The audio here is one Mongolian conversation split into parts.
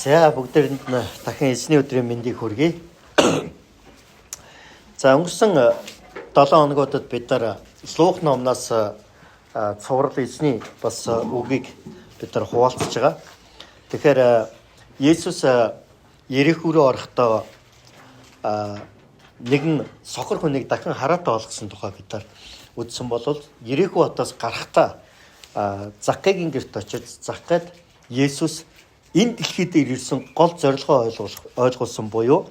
За бүгдээрэнд нь дахин эзний өдрийн мэндийг хүргэе. За өнгөрсөн 7 хоногудад бид нар Луук номноос цуврал эзний бас үгийг бид нар хуваалцж байгаа. Тэгэхээр Есүс Ерехүү рүү орохдоо нэгэн сохор хүнийг дахин хараатай болгосон тухай бид нар үзсэн бол Ерехүү хотоос гарахдаа Заккайгийн гэрт очиж Заккайд Есүс энэ дэлхий дээр ирсэн гол зорилгоо ойлгуулсан буюу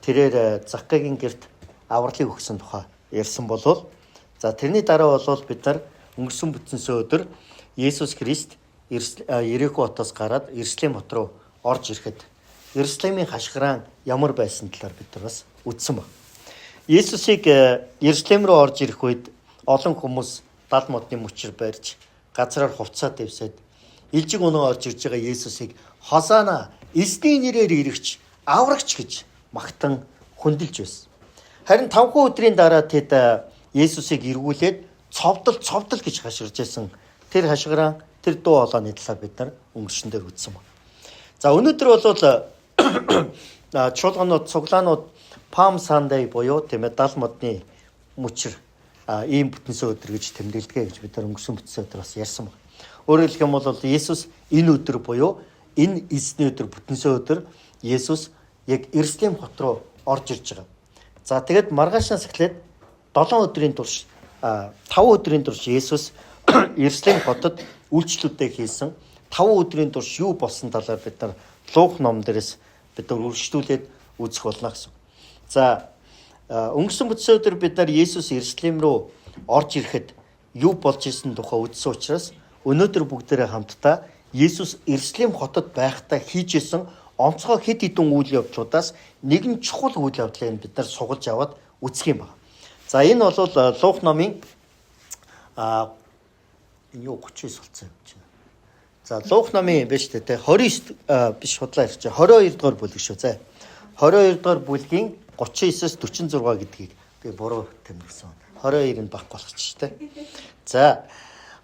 тэрээр Заккайгийн гэрт авралыг өгсөн тухай ярьсан болвол за тэрний дараа болвол бид нар өнгөрсөн бүтэнсэн өдөр Есүс Христ Ерехүү хотоос гараад Иерусалим хот руу орж ирэхэд Иерусалимын хашгираан ямар байсан талаар бид нар бас үзсэн баг. Есүсийг Иерусалим руу орж ирэх үед олон хүмүүс дал модны мөчөр барьж газраар хувцаа дэвсээд илжиг унаа орж ирж байгаа Есүсийг Хосана эзний нэрээр ирэгч аврагч гэж магтан хүндэлж байсан. Харин 5 өдрийн дараа тэд Есүсийг эргүүлээд цовдол цовдол гэж хашгирч байсан. Тэр хашгираан тэр дуу хоолойны талаар бид нар өнгөрсөн дээр үзсэн байна. За өнөөдөр бол чуулганууд цуглаанууд Palm Sunday буюу тийм ээ дал модны мөчр ийм бүтэнсэн өдөр гэж тэмдэглэдэг гэж бид нар өнгөрсөн бүтэнсэн өдөр бас ярьсан байна. Өөрөөр хэлэх юм бол Есүс энэ өдөр буюу энэ эзний өдөр бүтэнсэн өдөр Есүс яг Иерусалим хот руу орж ирж байгаа. За тэгэд маргаашнаас эхлээд 7 өдрийн турш 5 өдрийн турш Есүс Иерусалим хотод үйлчлүүдээ хийсэн. 5 өдрийн турш юу болсон талаар бид нар Луук ном дээрээс бид нар үргэлжлүүлээд үзэх болно гэсэн. За өнгөрсөн бүтсэн өдөр бид нар Есүс Иерусалим руу орж ирэхэд юу болж исэн тухай үзсэн учраас өнөөдөр бүгдээрээ хамтдаа Есүс Иерусалим хотод байхдаа хийж исэн онцгой хэд хэдэн үйл явдлуудаас нэгэн чухал үйл явдлыг бид нар сугалж аваад үзэх юм байна. За энэ бол Луук номын энэ юу 39 болсон юм чинь. За Луук номын биш үү те 29 биш худлаа ярьчих. 22 дугаар бүлэг шүү. За 22 дугаар бүлгийн 39-с 46 гэдгийг би буруу тэмдэглэсэн. 22 нь байхгүй болгочих те. За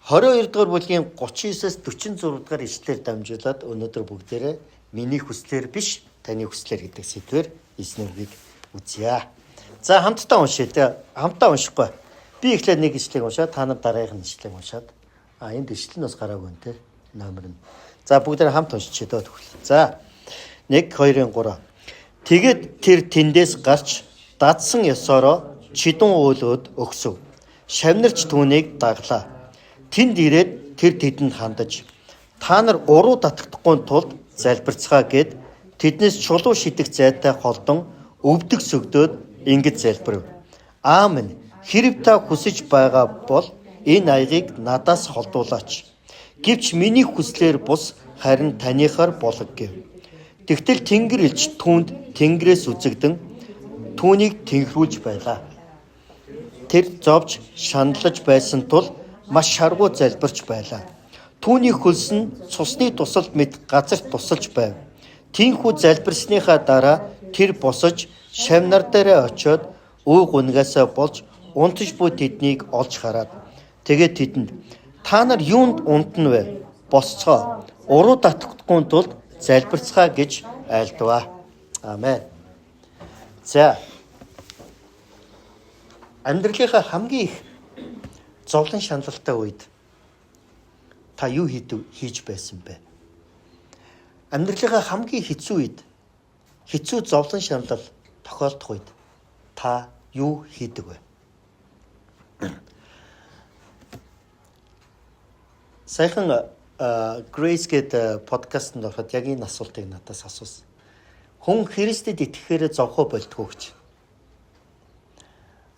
22 дугаар бүлгийн 39-с 46 дугаар ишлэлээр дамжуулаад өнөөдөр бүгдээрээ миний хүслээр биш таны хүслээр гэдэг сэдвээр эзний үгийг үзье. За хамтдаа уншъя те. Хамтдаа уншихгүй. Би эхлээд нэг ишлэгийг уншаад та нар дараагийнх нь ишлэгийг уншаад. А энд ишлэл нь бас гараагүй нэ те. Номер нь. За бүгдээрээ хамт уншчихъя дөө тэгвэл. За 1 2 3. Тэгээд тэр тэндээс гарч дадсан ёсоороо чидүүн уулууд өгсөв. Шавнарч түүнийг даглаа. Тэнд ирээд тэр тэдэнд хандаж та нар уруу татагдахгүй тулд залбирцгаа гэд тэднээс чулуу шидэх зайтай холдон өвдөг сөгдөөд ингэж залбирв. Аамен. Хэрв та хүсэж байгаа бол энэ аягийг надаас холдуулаач. Гэвч миний хүслээр бус харин таныхаар болго гэв. Тэгтэл Тэнгэр элч түүнд Тэнгэрээс үзэгдэн түүнийг тэнхрүүлж байлаа. Тэр зовж шаналж байсан тул маш шаргуу залбирч байлаа. Түүний хөлс нь цусны тусалд мэт газарт тусалж байв. Тийнхүү залбирсныхаа дараа тэр босож шавнар дээрээ очиод үй гунигаасаа болж унтаж буй тэднийг олж хараад тэгээд тэдэнд та нар юунд унтна вэ? Босцгоо. Уруу татахгүй тулд залбирцгаа гэж айлдваа. Амен. За амьдралынхаа хамгийн их зовлон шаналлтай үед та юу хийж байсан бэ? Амьдралынхаа хамгийн хэцүү үед, хэцүү зовлон шаналл тохиолдох үед та юу хийдэг вэ? Саяхан Grace гэдэг подкастт ороход яг энэ асуултыг надаас асуусан. Хүн Христэд итгэхээр зовхоо болдгоо гэж.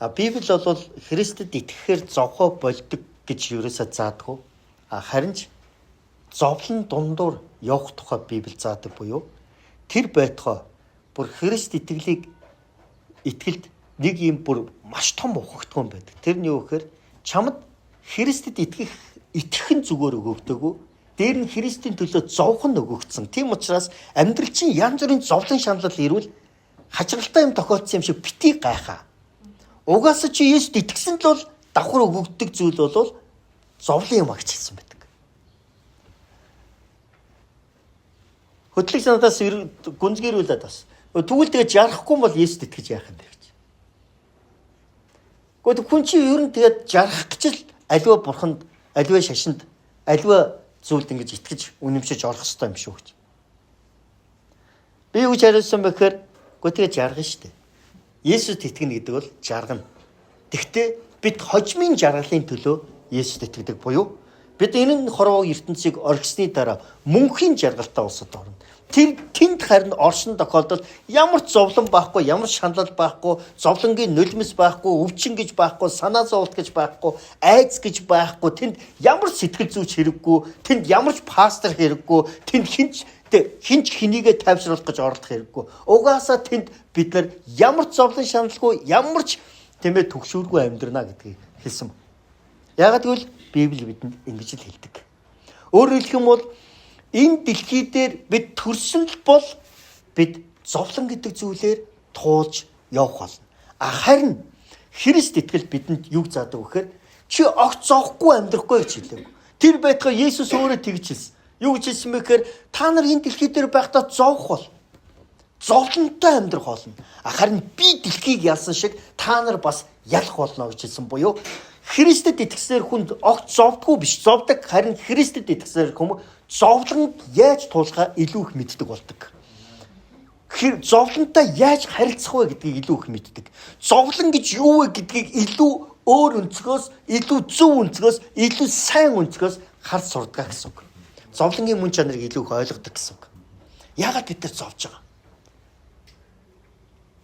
А Библи бол Христэд итгэхээр зовхоо болдог гэж ерөөсөө заадгүй. А харин ч зовлон дундуур явах тухай Библи заадаг буюу тэр байтугай бүр Христ итгэлийг итгэлд нэг юм бүр маш том ухагтгуун байдаг. Тэр нь юу гэхээр чамд Христэд итгэх нь зүгээр өгөгдөөгүй. Дээр нь Христийн төлөө зовх нь өгөгдсөн. Тийм учраас амьдрал чинь янз бүрийн зовлон шаналл ирвэл хачирхалтай юм тохиолдсон юм шиг битгий гайхаа. Угаасаа чи Есүст итгэсэн л бол давхар өгөгддөг зүйл бол зовлон юм а гэж хэлсэн байдаг. Хөдлөгч надаас гүнзгийрүүлээд бас. Тэгвэл тэгээ жарахгүй бол Есүст итгэж яах юм бэ гэж. Гэхдээ хүн чинь ер нь тэгээд жарах гэж л аливаа бурханд, аливаа шашинд, аливаа зүйлд ингэж итгэж үнэмшиж орох ёстой юм шүү гэж. Би юу гэж хариулсан бэ гэхээр үгүй тэгээ жаргана шүү дээ. Есүст итгэнэ гэдэг бол жаргана. Тэгвэл бид хожмын жаргалын төлөө Есүст итгэдэг буюу бид энэ хорвоо ертөнцийг орхисны дараа мөнхийн жаргалтай улсад орно. Тэр тэнд харин оршин тохиолдолд ямар ч зовлон байхгүй, ямар ч шаналл байхгүй, зовлонгийн нулимс байхгүй, өвчин гэж байхгүй, санаа зовлт гэж байхгүй, айц гэж байхгүй, тэнд ямар ч сэтгэл зүйч хэрэггүй, тэнд ямар ч пастор хэрэггүй, тэнд хинч хэнийгээ тайвшруулах гэж оролдох хэрэггүй. Угаасаа тэнд бид нар ямар ч зовлон шаналлгүй, ямар ч тэмээ түгшүүргүй амьдрна гэдгийг хэлсэн. Яагаад гэвэл Библи бидэнд ингэж л хэлдэг. Өөрөөр хэлэх юм бол энэ дэлхий дээр бид төрсөн л бол бид зовлон гэдэг зүйлээр туулж явах болно. А харин Христ итгэл бидэнд юг заадаг вэ гэхээр чи огт зовхгүй амьдрахгүй гэж хэлэв. Тэр байтугай Есүс өөрөө тэгж хэлсэн. Юу гэж хэлсэн бэ гэхээр та нар энэ дэлхий дээр байхдаа зовх бол зовлонтой амьдрах болно. А харин би дэлхийг ялсан шиг та нар бас ялах болно гэж хэлсэн буюу Христэд итгэсээр хүнд огт зовдгүй биш. Зовдөг, харин Христэд итгэсээр хүмүүс зовлонг яаж туулахаа илүү их мэддэг болдог. Зовлонтой яаж харилцах вэ гэдгийг илүү их мэддэг. Зовлон гэж юу вэ гэдгийг илүү өөр өнцгөөс, илүү зөв өнцгөөс, илүү сайн өнцгөөс харж сурдаг гэсэн үг. Зовлонгийн мөн чанарыг илүү их ойлгодог гэсэн үг. Яагаад бид нар зовж байгаа?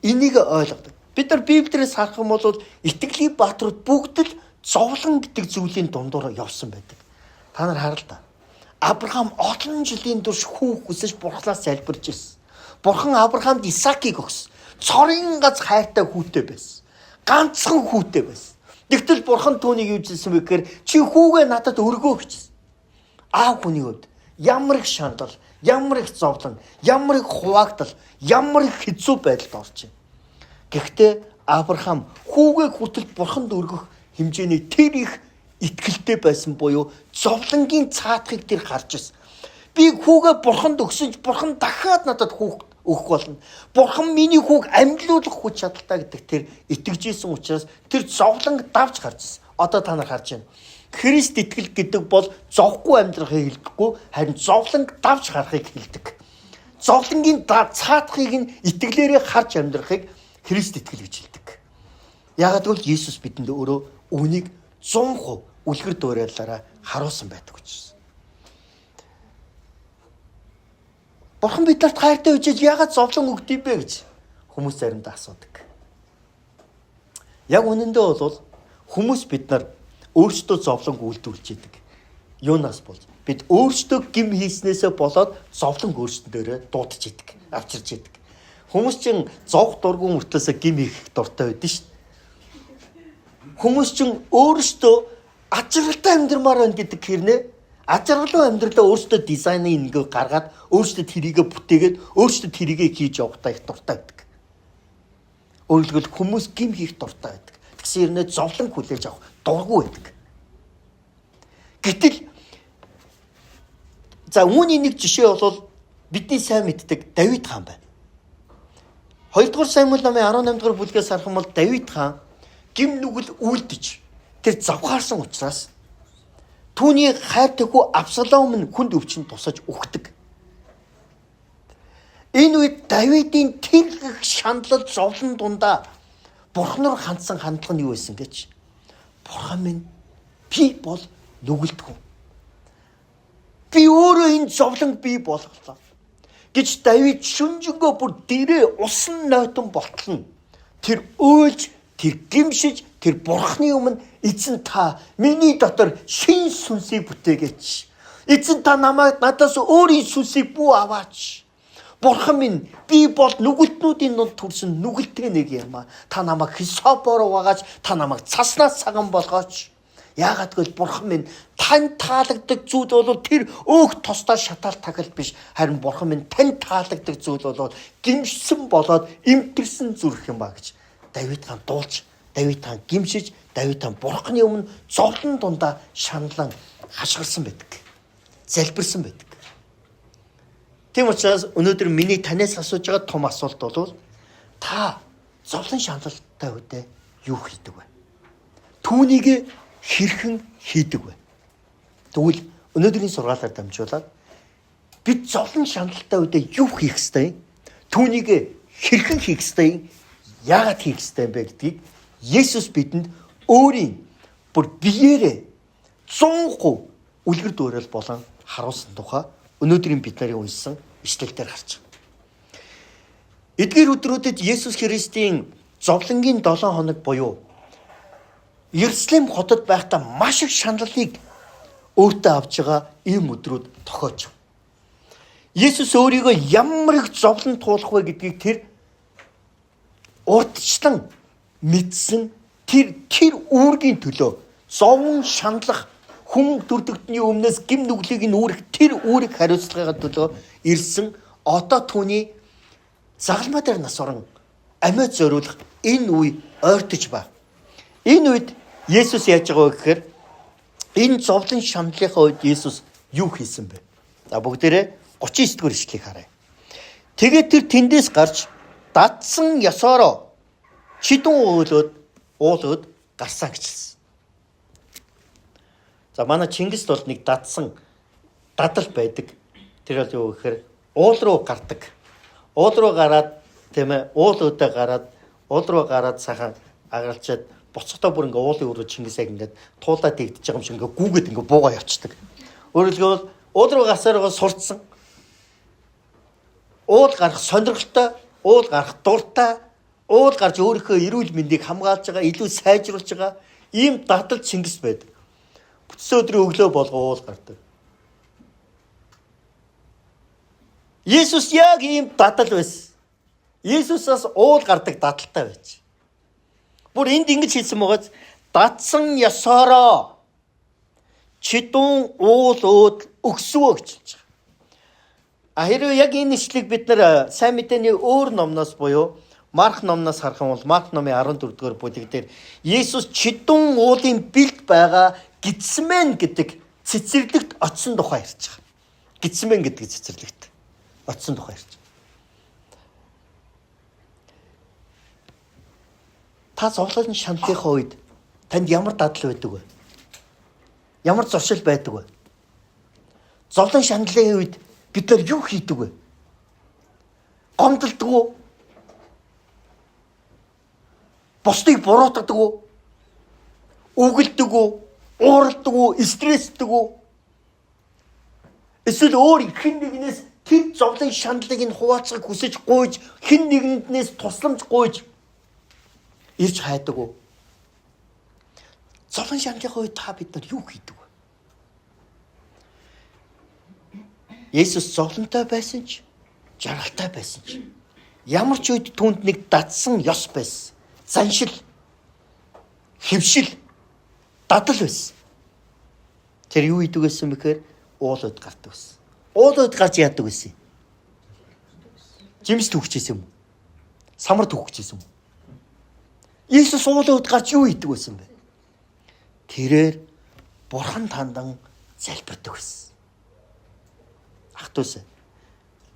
Энийг ойлгодог. Бид нар Библиэрээс харах юм бол итгэлийн бааtruуд бүгд л зовлон гэдэг зүйлийн дундуур явсан байдаг. Та нар харал та. Авраам олон жилийн турш хүү хүсэж бурхлаас залбирч ирсэн. Бурхан Авраамд Исаакийг өгсөн. Цорын гац хайртай хүүтэй байсан. Ганцхан хүүтэй байсан. Тэгтэл бурхан түүнийг юу хэлсэн бэ гэхээр чи хүүгээ надад өргөө гэжсэн. Аав хүний хувьд ямар их шанал, ямар их зовлон, ямар их хуваагдал, ямар их хэцүү байдалд орж байна. Гэхдээ Авраам хүүгээ хүртэл бурханд өргөх хэмжээний тэр их итгэлтэй байсан буюу зовлонгийн цаатахыг тэр харж байсан. Би хүүгээ бурханд өгсөн ч бурхан дахиад надад хүүхд өгөх болно. Бурхан миний хүүг амьлуулах хүч чадалтай гэдэг тэр итгэжсэн учраас тэр зовлонг давж гарч ирсэн. Одоо та нар харж байна. Христ итгэл гэдэг бол зовхгүй амьдрахыг хэлдэггүй, харин зовлонг давж гарахыг хэлдэг. Зовлонгийн цаатахыг нь итгэлээрээ харж амьдрахыг Христ итгэл гэж хэлдэг. Яагаад гэвэл Есүс бидэнд өөрөө үүнийг 100% үлгэр дуураялаараа харуулсан байдаг учраас. Бурхан биднэрт хайртай үжиж яагаад зовлон өгд юм бэ гэж хүмүүс заримдаа асуудаг. Яг үнэндээ бол хүмүүс бид нар өөрсдөө зовлон үйлдвэрлэж идэг. Юунаас болж бид өөрсдөө гим хийснээсээ болоод зовлон өөрсдөн дээрээ дуудаж идэг, авчирч идэг. Хүмүүс чинь зовх дургүй мөртлөөсөө гим хийх дуртай байдэн шүү дээ. Хүмүүс чинь өөрсдөө ажралтай амьдрмаар байна гэдэг хэрнээ ажралуу амьдралаа өөрсдөө дизайныг ингээ гаргаад өөрсдөө тэрийгэ бүтээгээд өөрсдөө тэрийгэ хийж явахдаа их дуртай байдаг. Өөрөөр хэлбэл хүмүүс гим хийх дуртай байдаг. Тэгсэн хэрнээ зовлон хүлээж авах дургүй байдаг. Гэтэл за үүний нэг жишээ бол бидний сайн мэддэг Давид хаан байна. 2 дугаар Самуэль номын 18 дугаар бүлгээс харах юм бол Давид хаан гим нүгэл үйлдэж тэр завхаарсан учраас түүний хайртай хүү Абсалом нь хүнд өвчин тусаж үхдэг. Энэ үед Давидын тэр их шаналл зовлон дундаа Бурхан руу хандсан хандлага нь юу байсан гэж? Бурхан минь, би бол нүгэлт хүн. Би өөрөө энэ зовлон бий болголоо гэж Давид шүнжэнгөө бүр дэрээ усан нойтон болтол нь тэр уйлж, тэр гимшиж, тэр Бурханы өмнө эзэн та миний дотор шин сүнсийг бүтээгээч. Эзэн та намайг надаас өөрийн сүнсийг бүү аваач. Бурхан минь, би бол нүгэлтнүүдийн дунд төрсөн нүгэлтэй нэг юм аа. Та намайг хисопоор угаагач, та намайг цаснаас цагаан болгооч. Яагаад гэвэл Бурхан минь тань таалагддаг зүйл бол тэр өөх тусдаа шатаал тахил биш. Харин Бурхан минь тань таалагддаг зүйл бол гимшсэн болоод эмтэрсэн зүрх юм ба гэж Давид хаан дуулж, Давид хаан гимшиж, Давид хаан Бурханы өмнө зовлон дундаа шаналан хашгирсан байдаг. Залбирсан байдаг. Тийм учраас өнөөдөр миний танаас асууж байгаа том асуулт бол та зовлон шаналлтай үедээ юу хийдэг вэ? Түүнийг хэрхэн хийдэг вэ? Тэгвэл өнөөдрийн сургаалаар дамжуулаад бид зовлон шаналлтай үедээ юу хийх ёстой юм? Түүнийг хэрхэн хийх ёстой юм? Яагаад хийх ёстой юм бэ гэдгийг Есүс бидэнд өөрийн бүр биеэрээ 100% үлгэр дуурайл болон харуулсан тухай өнөөдрийн бид нарын уншсан ишлэл дээр гарч байгаа. Эдгээр өдрүүдэд Есүс Христийн зовлонгийн 7 хоног буюу Иерусалим хотод байхдаа маш их шаналлыг өөртөө авч байгаа ийм өдрүүд тохиож. Есүс өөрийгөө ямар их зовлон туулах вэ гэдгийг тэр урдчлан мэдсэн тэр үүргийн төлөө зовон шаналлах хүн төрдөгдний өмнөөс гим нүглийг нь үүрэх тэр үүрэг хариуцлагын төлөө ирсэн одоо түүний загалмай дээр нас орон амиа зориулах энэ үе ойртож ба. Энэ үед Есүс яаж байгаа вэ гэхээр энэ зовлон шаналлынхаа үед Есүс юу хийсэн бэ? За бүгдээрээ 39 дугаар ишлэгийг харъя. Тэгээд тэр тэндээс гарч дадсан ёсоороо чидүүн уулууд гарсан гэж хэлсэн. За манай Чингисд бол нэг дадсан дадал байдаг. Тэр бол юу гэхээр уул руу гардаг. Уул руу гараад тийм ээ уулуудаа гараад уул руу гараад сайхан агалчаад буцахдаа бүр ингээ уулын өрөө Чингис яг ингээд туулаад игдэж байгаа юм шиг ингээ гүүгээд ингээ буугаа явцдаг. Өөрөөр хэлбэл уул руу гарсаар байгаа сурцсан. Уул гарах сонирхолтой, уул гарах дуртай, уул гарч өөрийнхөө эрүүл мэндийг хамгаалж байгаа, илүү сайжруулж байгаа ийм дадал Чингис байдаг. Бүтсэн өдрийн өглөө болго уул гардаг. Есүс яг ийм дадал байсан. Есүсээс уул гардаг дадалтай байж. Бүр энд ингэж хэлсэн байгааз дадсан ёсоороо чидүүн уул өөд өгсвөө гэж хэлж байгаа. А хэрвээ яг энэ ишлэгийг бид нар сайн мэдээний өөр номноос буюу Марк номноос харах юм бол Марк номын 14 дугаар бүлэг дээр Есүс чидүүн уулын бэлд байгаа Гитсмен гэдэг цэцэрлэгт очсон тухай ярьж байгаа. Гитсмен гэдэг цэцэрлэгт очсон тухай ярьж байгаа. Та зовлон шаналлынхаа үед танд ямар дадал байдаг вэ? Ямар зуршил байдаг вэ? Зовлон шаналлын үед бид нар юу хийдэг вэ? Гомдолдог уу? Бусдыг буруутгадаг уу? Үгэлдэг үү? Ууралдаг уу? Стрессдэг үү? Эсвэл өөр хэн нэгнээс тэр зовлон шаналлыг нь хуваалцахыг хүсэж гуйж, хэн нэгэнднээс тусламж гуйж ирж хайдаг уу? Зовлон шаналлын үед та бид нар юу хийдэг вэ? Есүс зовлонтой байсан ч, жаргалтай байсан ч ямар ч үед түүнд нэг дадсан ёс байсан. Заншил, хөвшил, дадал байсан. Тэр юу хийдэг байсан бэхээр уулууд гардаг байсан. Уулууд гарч яадаг байсан юм? Жимс түүхчихсэн юм уу? Самар түүхчихсэн юм уу? Есүс уулууд гарч юу хийдэг байсан бэ? Тэрээр Бурхан тандан залбирдаг байсан. Ах дүүс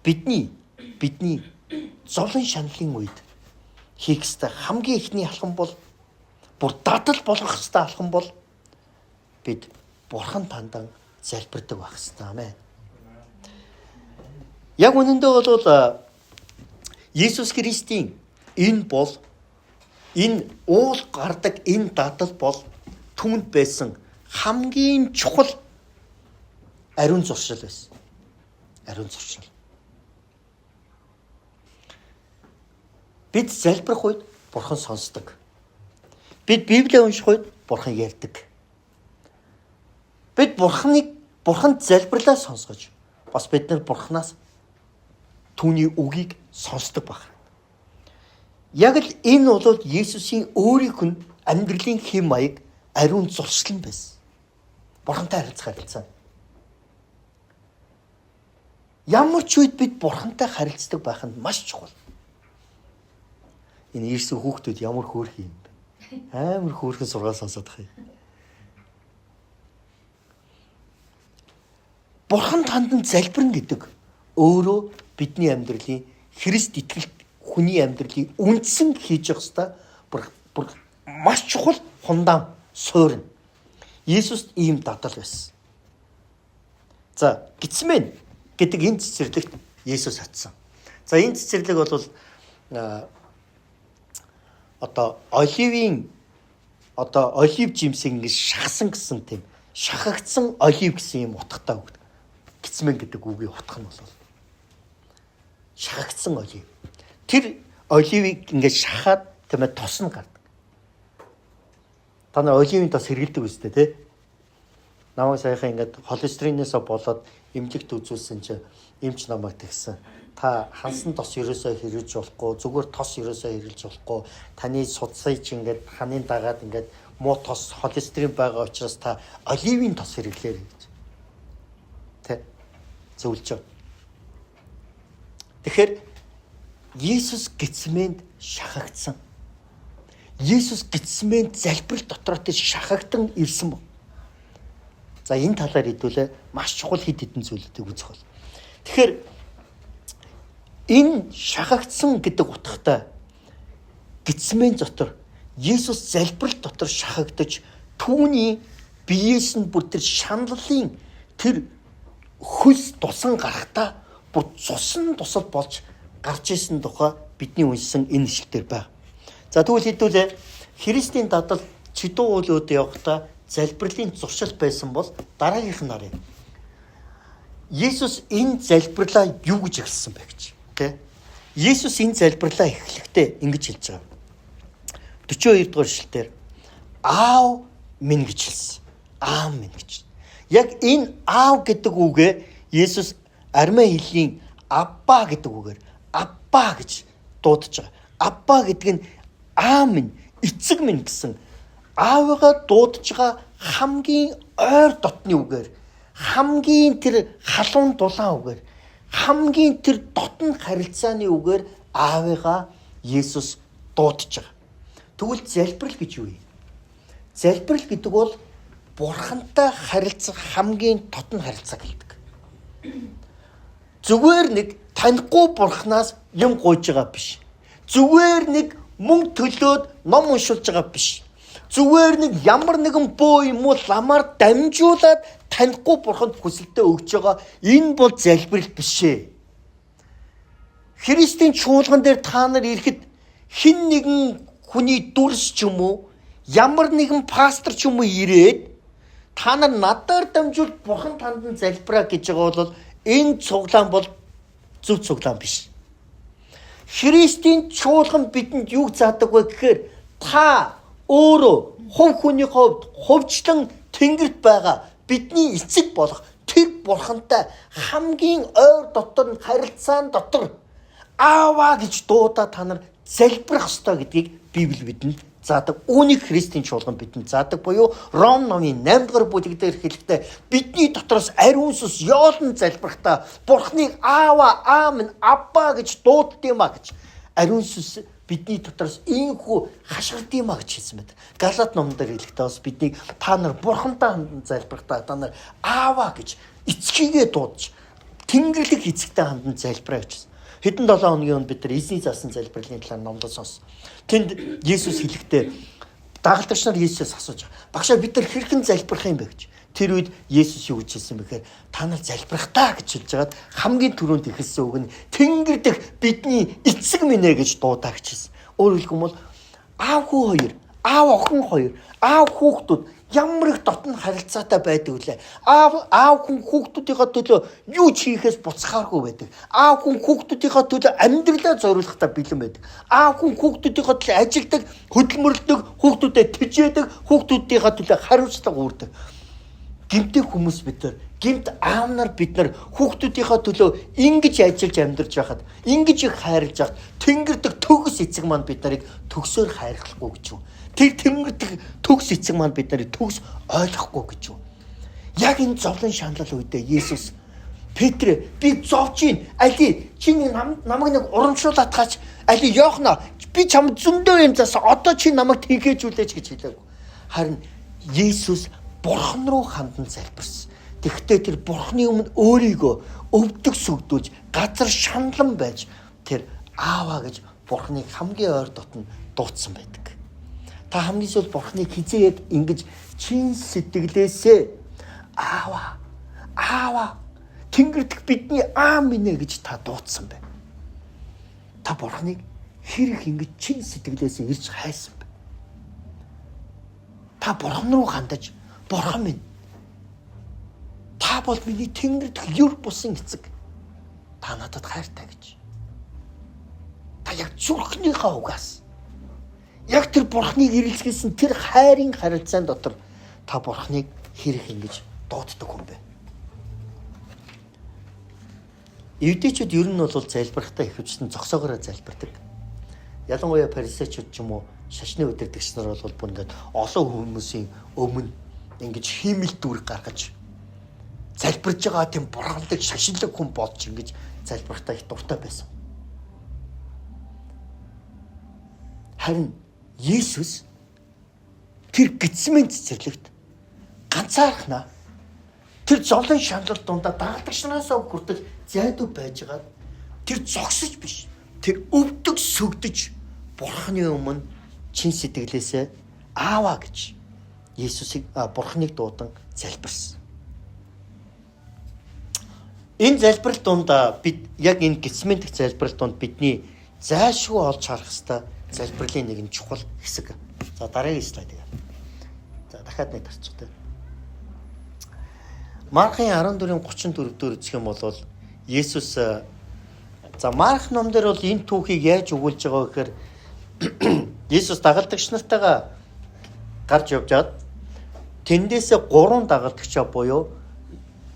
бидний зовлон шаналлын үед хийх ёстой хамгийн эхний алхам бол бүр дадал болгох ёстой алхам бол бид Бурхан тандан залбирдаг байх ёстой. Амен. Яг үнэндээ бол Есүс Христийн энэ бол энэ уул гардаг энэ дадал бол түүнд байсан хамгийн чухал ариун зуршил байсан. Ариун зуршил. Бид залбирх үед Бурхан сонсдог. Бид Библийг унших үед Бурхан ярьдаг. Бид Бурханд залбирлаа сонсгож бас бид нар Бурханаас түүний үгийг сонсдог байх. Яг л энэ бол Есүсийн өөрийнх нь амьдралын хэм маяг ариун зуршил нь байсан. Бурхантай харилцах харилцаа. Ямар ч үед бид Бурхантай харилцдаг байх нь маш чухал. Энэ ирсэн хүүхдүүд ямар хөөрхөн юм бэ? Амар хөөрхөн сургаал сонсоод байгаа юм. Бурхан тандан залбирна гэдэг өөрөө бидний амьдралын Христ итгэлт хүний амьдралын үндсэн хийж явах ёстой бүр маш чухал хундаан суурь. Есүст ийм дадал байсан. За, Гитсмен гэдэг энэ цэцэрлэгт Есүс очсон. За, энэ цэцэрлэг бол одоо оливын одоо олив жимсийг ингэж шахсан гэсэн тийм шахагдсан олив гэсэн юм утгатай үг. Гитсмен гэдэг үгийн утга нь бол шахагдсан олив. Тэр оливыг ингээд шахаад тийм ээ тос нь гардаг. Та нар оливын тос хэрэглэдэг үстэй тий? Намайг саяхан ингээд холестеринээс болоод эмнэлэгт үзүүлсэн чинь эмч намайг тэгсэн. Та хансан тос ерөөсөө хэрэглэж болохгүй, зүгээр тос ерөөсөө хэрэглэж болохгүй. Таны судсыг чи ингээд ханын дагаад ингээд муу тос холестерин байгаа учраас та оливын тос хэрэглээрэй гэж. Тэ? Зөвлөж байгаа. Тэгэхээр Есүс Гитсменд шахагдсан. Есүс Гитсменд залбирал дотроо тэр шахагдан ирсэн бо. За, энэ талаар хэдүүлээ маш чухал хэд хэдэн зүйлүүдийг үзэх бол. Тэгэхээр энэ шахагдсан гэдэг утгатай Гитсмен дотор Есүс залбирал дотор шахагдаж түүний биеэс нь бүр тэр шаналлын тэр хөлс тусан гарахтаа бүр цусан тусал болж гарч исэн тухай бидний уншсан энэ ишлэлээр байна. За, тэгвэл хэдүүлээ Христийн дадал чидүү уулууд явахдаа залбирлын зуршил байсан бол дараагийнх нь харъя. Есүс энэ залбирлаа юу гэж эхэлсэн бэ гэж тэ? Есүс энэ залбирлаа эхлэхдээ ингэж хэлж байгаа. 42 дугаар ишлэлдэр аав минь гэж хэлсэн. Аав минь гэж. Яг энэ аав гэдэг үгээ Есүс арамей хэлний Абба гэдэг үгээр Абба гэж дуудаж байгаа. Абба гэдэг нь аав минь, эцэг минь гэсэн аавыгаа дуудаж байгаа хамгийн ойр дотны үгээр, хамгийн тэр халуун дулаан үгээр, хамгийн тэр дотн харилцааны үгээр аавыгаа Есүс дуудаж байгаа. Тэгвэл залбирал гэж юу юм? Залбирал гэдэг бол бурхантай харилцах хамгийн дотн харилцаа гэлдэг. Зүгээр нэг танихгүй бурхнаас юм гуйж байгаа биш. Зүгээр нэг мөнгө төлөөд ном уншуулж байгаа биш. Зүгээр нэг ямар нэгэн бөө юм уу ламаар дамжуулаад танихгүй бурханд хүсэлтээ өгж байгаа энэ бол залбирал биш ээ. Христийн чуулган дээр та нар ирэхэд хэн нэгэн хүний дүрс ч юм уу ямар нэгэн пастор ч юм уу ирээд та нар надаар дамжуул бурхан танд нь залбираа гэж байгаа бол энэ цуглаан бол зөв цуглаан биш. Христийн чуулган бидэнд юу заадаг вэ гэхээр та өөрөө хувь хүний хувьд хувьчлан тэнгэрт байгаа бидний эцэг болох тэр бурхантай хамгийн ойр дотор нь харилцаан дотор ааваа гэж дуудаа та нар залбирах ёстой гэдгийг Библи бидэнд заадаг. Үүнийг Христийн чуулган бидэнд заадаг буюу Ром номын 8 дугаар бүлэг дээр хэлэхдээ бидний дотроос ариун сүнс ёолн залбирахдаа Бурхныг аава, аав минь, абба гэж дууддаг юм а гэж ариун сүнс бидний дотроос ийхүү хашгирд юм а гэж хэлсэн байдаг. Галат номон дээр хэлэхдээ бас биднийг та нар Бурхантай хандан залбирахдаа та нар аава гэж эцгийгээ дуудаж Тэнгэрлэг эцэгтэй хандан залбираа гэж хэлсэн. Хэдэн 7 хоногийн өмнө бид нар эзний заасан залбирлын талаар номлол сонссон. Тэнд Есүс хэлэхдээ дагалдагч нар Есүсээс асууж байгаа. Багшаа, бид нар хэрхэн залбирах юм бэ гэж. Тэр үед Есүс юу гэж хэлсэн бэ гэхээр та нар залбирах таа гэж хэлж байгаад хамгийн түрүүнд эхэлсэн үг нь Тэнгэр дэх бидний эцэг минь ээ гэж дуудаа гэж хэлсэн. Өөрөөр хэлэх юм бол аав хүү хоёр, аав охин хоёр, аав хүүхдүүд ямар их дотн харилцаатай байдаг вүлээ. Аав хүн хүүхдүүдийнхээ төлөө юу ч хийхээс буцахааргүй байдаг. Аав хүн хүүхдүүдийнхээ төлөө амьдралаа зориулахдаа бэлэн байдаг. Аав хүн хүүхдүүдийнхээ төлөө ажилдаг, хөдөлмөрлөдөг, хүүхдүүдэд тижээдэг, хүүхдүүдийнхээ төлөө хариуцлага үүрдэг. Гэмтэй хүмүүс бид нар, гэмт аав нар бид нар хүүхдүүдийнхээ төлөө ингэж ажиллаж амьдарч байхад, ингэж их хайрлаж байхад тэнгэр дэх төгс эцэг маань бид нарыг төгсөөр хайрлахгүй гэж юу? Тэр тэнгэр дэх төгс эцэг маань бид нарыг төгс ойлгохгүй гэж юу? Яг энэ зовлон шаналл үедээ Есүс Петр би зовж гин али чи нэг намайг нэг урамшуулаад таач али Йохно би чамд зөндөө юм заасан одоо чи намайг тэнхээжүүлээч гэж хэлээгүй. Харин Есүс Бурхан руу хандан залбирсан. Тэгвэл тэр Бурхны өмнө өөрийгөө өвдөг сүгдүүлж газар шаналан байж тэр Аава гэж Бурхныг хамгийн ойр дотн дуудсан байдаг. Та хамгийн сүүл Бурхныг хизээ яг ингэж чин сэтгэлээсээ Аава, Аава, Тэнгэр дэх бидний аа минь ээ гэж та дуудсан бэ? Та Бурхныг хэрэг ингэж чин сэтгэлээсээ ирж хайсан бэ? Та Бурхан руу хандаж, Бурхан минь, та бол миний Тэнгэр дэх ер бусын эцэг. Та надад хайртай гэж. Та яг зүрхнийхээ угаас яг тэр Бурхныг эрэлзүүлсэн тэр хайрын харилцаан дотор та Бурхныг хэрэг ингэж дууддаг хүн бэ? Евдээчүүд ер нь бол залбирахдаа ихэвчлэн зогсоогоороо залбирдаг. Ялангуяа фарисеучуд ч юм уу шашны удирдагч нар бол бүр ингээд олон хүмүүсийн өмнө ингэж хиймэл дүр гаргаж залбирж байгаа тийм бурханлаг шашинлаг хүн болж ингэж залбирахдаа их дуртай байсан. Харин Есүс тэр Гитсмэн цэцэрлэгт ганцаархнаа тэр зовлон шаналл дундаа дагалдагч нараасаа хүртэл зайдуу байжгаад тэр зогсож биш, тэр өвдөг сүгдэж Бурхны өмнө чин сэтгэлээсээ Аава гэж Есүсийг Бурхныг дуудан залбирсан. Энэ залбирал дунд бид яг энэ Гитсмен дэх залбирал дунд бидний зайлшгүй олж харах ёстой залбирлын нэгэн чухал хэсэг. За дараагийн слайдыг. За дахиад нэг дарчих тээ. Маркын 14:34 дээр үзэх юм бол Есүс за Марк ном дээр бол энэ түүхийг яаж өгүүлж байгаа вэ гэхээр Есүс дагалдагч нартайгаа гарч явжгаад тэндээсээ 3 дагалдагчаа буюу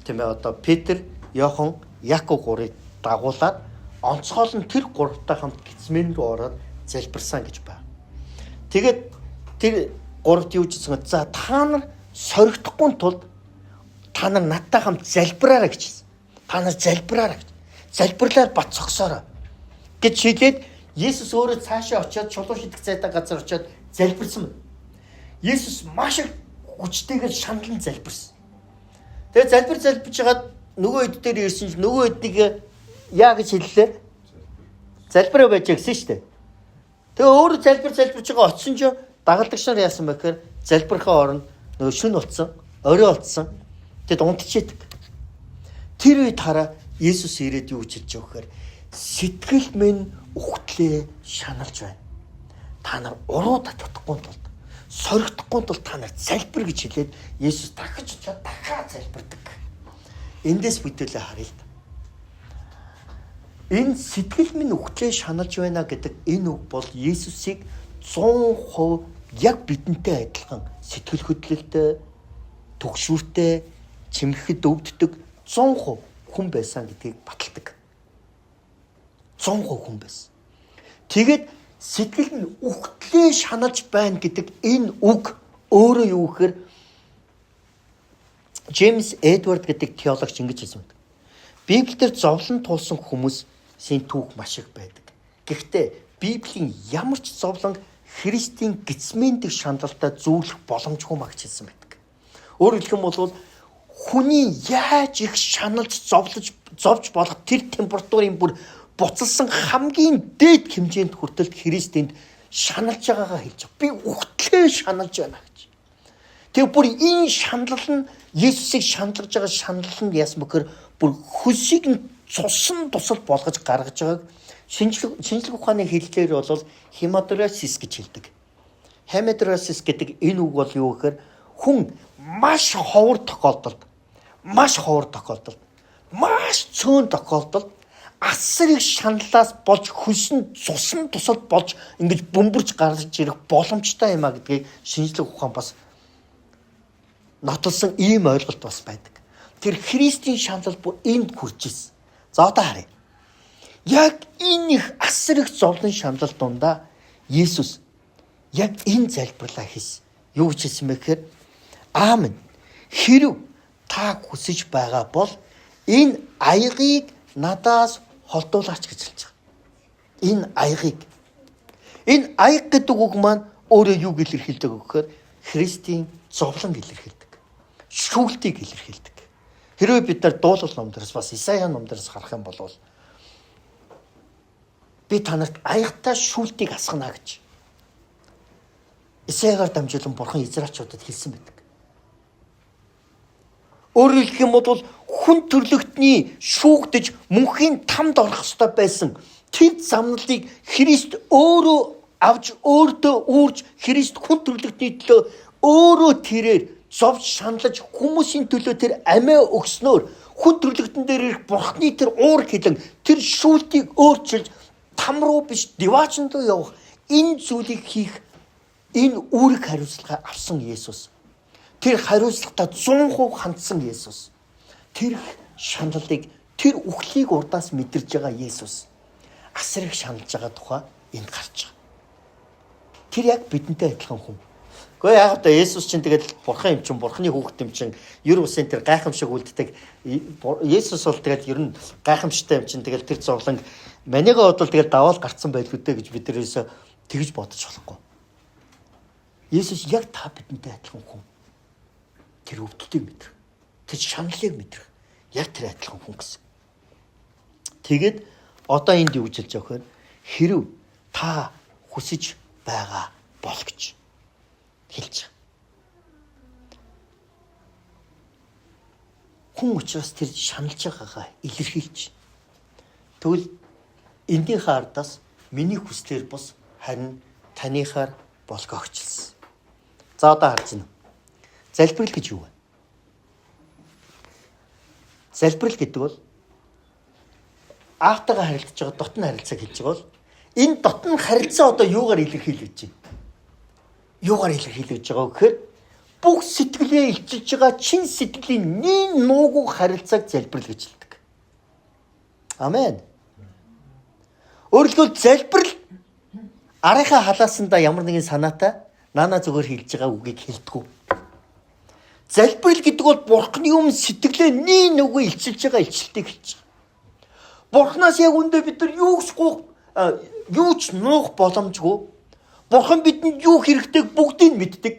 тийм ээ одоо Петр, Иохан, Яков гурыг дагуулад онцгойл нь тэр гуравтай хамт Гитсмен рүү ороод залбирсан гэж байна. Тэгээд тэр гуравт юу гэсэн бэ? За та нар соригдохгүй тулд та нар надтай хамт залбираарай гэж хэлсэн. Та нар залбираарай гэж. Залбирлаар бат цогсоорой гэж хэлээд Есүс өөрөө цаашаа очиод чулуу шидэх зайтай газар очиод залбирсан. Есүс маш их хүчтэйгээр шаналн залбирсан. Тэгээд залбирж хагаад нөгөө хэд дээр ирсэн чинь нөгөө хэдийг яа гэж хэллээ? Залбираа байж гэсэн шүү дээ. Тэгээ өөрөө залбирж байгаа очисон чинь дагалдагч нар яасан бэ гэхээр залбирхаа оронд нөгөө шүн болцсон, орой болцсон. Тэд унтчихэдэг. Тэр үед хараа Есүс ирээд юу гэж хэлж байгаа гэхээр сэтгэл минь үхтлээ шаналж байна. Та нар уруу татвахгүй тулд, соригдохгүй тулд та нар залбир гэж хэлээд Есүс дахиж очиод дахиад залбирдаг. Эндээс бүтээлээ харъя л да. Энэ сэтгэл минь үхтлээ шаналж байна гэдэг энэ үг бол Есүсийг 100% яг бидэнтэй адилхан сэтгэл хөдлөлтөй, түгшүүртэй, чимхэхэд өвддөг 100% хүн байсан гэдгийг баталдаг. 100% хүн байсан. Тэгээд сэтгэл нь үхтлээ шаналж байна гэдэг энэ үг өөрөө юу гэхээр Джеймс Эдвард гэдэг теологч ингэж хэлсэн байдаг. Библиэлд зовлон туулсан хүмүүсийн түүх маш их байдаг. Гэхдээ Библийн ямар ч зовлон Христийн Гитсмен дэх шаналлтай зүүлэх боломжгүй маа гэж хэлсэн байдаг. Өөрөөр хэлэх юм бол хүний яаж их шаналж зовж болох тэр температурын бүр буцалсан хамгийн дээд хэмжээнд хүртэл Христ энд шаналж байгаагаа хэлж байгаа. Би үхтлээ шаналж байна гэж. Тэгээ бүр энэ шаналл нь Есүсийг шаналж байгаа шаналл нь яасан бөхөр бүр хөлсийг нь цусан тусал болгож гаргаж байгааг шинжлэх ухааны хэллээр бол хемадросис гэж хэлдэг. Хемадросис гэдэг энэ үг бол юу гэхээр хүн маш ховор тохиолдолд, маш цөөн тохиолдолд асар их шаналлаас болж хөлсөн цусан тусал болж ингэж бөмбөрч гарч ирэх боломжтой юм а гэдгийг шинжлэх ухаан бас нотолсон ийм ойлголт бас байдаг. Тэр Христийн шаналл бүр энд хүрч ирсэн. За одоо харъя. Яг энэ их асар их зовлон шаналл дундаа Есүс яг энэ залбирлаа хийсэн. Юу гэж хэлсэн бэ гэхээр Аамен. Хэрв та хүсэж байгаа бол энэ аягийг надаас холдуулаач гэж хэлж байгаа. Энэ аягийг. Энэ аяг гэдэг үг маань өөрөө юуг илэрхийлдэг вэ гэхээр Христийн зовлон илэрхийлдэг. Шүүлтийг илэрхийлдэг. Хэрвээ бид нар дуулал ном дээрс бас Исая ном дээрс харах юм бол би та нарт аягтай шүүлтийг асгана гэж Исаягаар дамжуулан Бурхан Израильчуудад хэлсэн байдаг. Өөрөөр хэлэх юм бол хүн төрлөختний шүүгдэж мөнхийн тамд орох ёстой байсан тэр замналыг Христ өөрөө авч өөртөө үүрж Христ хүн төрлөختний төлөө өөрөө тэрээр зовж шаналж хүмүүсийн төлөө тэр амиа өгснөөр хүн төрлөختөн дээр ирэх Бурхны тэр уур хилэн тэр шүүлтийг өөрчилж там руу биш диваачин руу явах энэ зүйлийг хийх энэ үүрэг хариуцлага авсан Есүс. Тэр хариуцлагатай 100% хандсан Есүс. Тэр шаналлыг тэр үхлийг урдаас мэдэрж байгаа Есүс асар их шаналж байгаа тухай энд гарч байгаа. Тэр яг бидэнтэй адилхан хүн. Гэхдээ яг одоо Есүс чинь тэгэл бурхан юм чинь, бурханы хүүхэд юм чинь, ер усын тэр гайхамшиг үлддэг. Есүс бол тэгэл ер нь гайхамшигтай юм чинь, тэгэл тэр зовлон манигаа бодвол тэгэл даваал гарцсан байлгүй дээ гэж бид ерөөсөө тэгж бодож болохгүй. Есүс яг та бидэнтэй адилхан хүн. Тэр өвдөлтийг мэдрэх, тэр шаналлыг мэдрэх яг тэр адилхан хүн гэсэн. Тэгээд одоо энд юу гэж хэлж байгаа вэ? Хэрв та хүсэж байгаа бол гэж хэлж байгаа. Хүн учраас тэр шаналж байгаагаа илэрхийлж. Тэгвэл эндийнхээ ардаас миний хүслээр бус харин таныхаар болгоогчлсон. За одоо харж байна. Залбирал гэж юу вэ? Залбирал гэдэг бол аавтайгаа харилцаж байгаа дотн харилцааг хэлж байгаа бол энэ дотн харилцаа одоо юугаар илэрхийлэгдэж байна? Юугаар илэрхийлэгдэж байгаа вэ гэхээр бүх сэтгэлээ илчилж байгаа чин сэтгэлийн нин нуугүй харилцааг залбирал гэж хэлдэг. Амен. Өөрөлдвөл залбирал арынхаа халаасандаа ямар нэгэн санаатай наана зүгээр хэлж байгаа үгийг хэлдэггүй. Залбирал гэдэг бол Бурхны өмнө сэтгэлээ нин нүгөө илчилж байгаа илчлэлтийг хэлж байгаа. Бурхнаас яг үндэ бид нар юу ч гуйх, юу ч нуух боломжгүй. Бурхан бидэнд юу хэрэгтэйг бүгдийг мэддэг.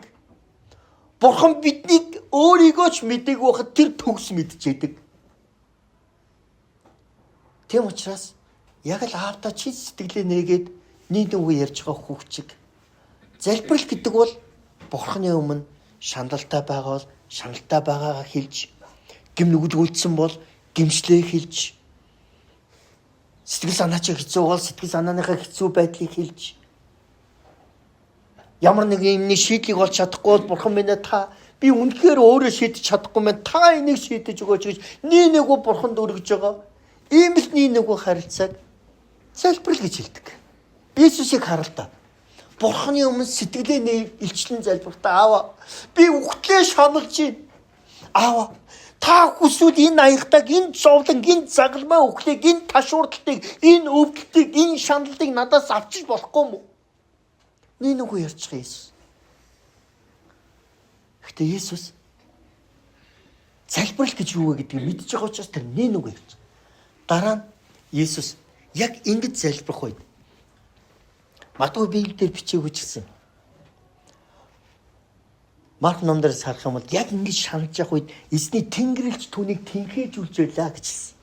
Бурхан биднийг өөрийгөө ч мэдээгүй байхад тэр төгс мэдчихэдэг. Тийм учраас яг л аавдаа чи сэтгэлээ нээгээд нийт үгээ ярьж байгаа хүүхчиг. Залбирал гэдэг бол Бурханы өмнө шаналлтай байгаа бол шаналлтай байгаагаа хэлж, гим нүгэл үлдсэн бол гимшлээ хэлж, сэтгэл санаа чи хэцүү бол сэтгэл санааныхаа хэцүү байдлыг хэлж, ямар нэгэн юмны шийдлийг олж чадахгүй бол Бурхан минь та би үнэхээр өөрөө шийдэж чадахгүй мэн та энийг шийдэж өгөөч гэж нэг нэгөө Бурханд өргөж байгаа. Ийм л нэг нэгөө харилцааг залбирал гэж хэлдэг. Иесусыг харал та. Бурханы өмнө сэтгэлээ илчлэн залбиртаа аава би үхтлээ шаналж байна. Аава та хүсвэл энэ аягтайг, энэ зовлон, энэ загалмай үхлийг, энэ ташуурдалтыг, энэ өвдөлтийг, энэ шаналлыг надаас авчиж болохгүй юм уу? Нэг нүгөө ярьж байгаа Иесус. Гэхдээ Иесус залбирал гэж юу вэ гэдгийг мэдж байгаа учраас тэр нэг нүгөө ярьж. Дараа нь Иесус яг ингэж залбирх үед магадгүй Библиэлд бичээгүй ч гэсэн Марк номдор харах юм бол яг ингэж шаналж явах үед эзний тэнгэрлэгч түүнийг тэнхээжүүлж байлаа гэж хэлсэн.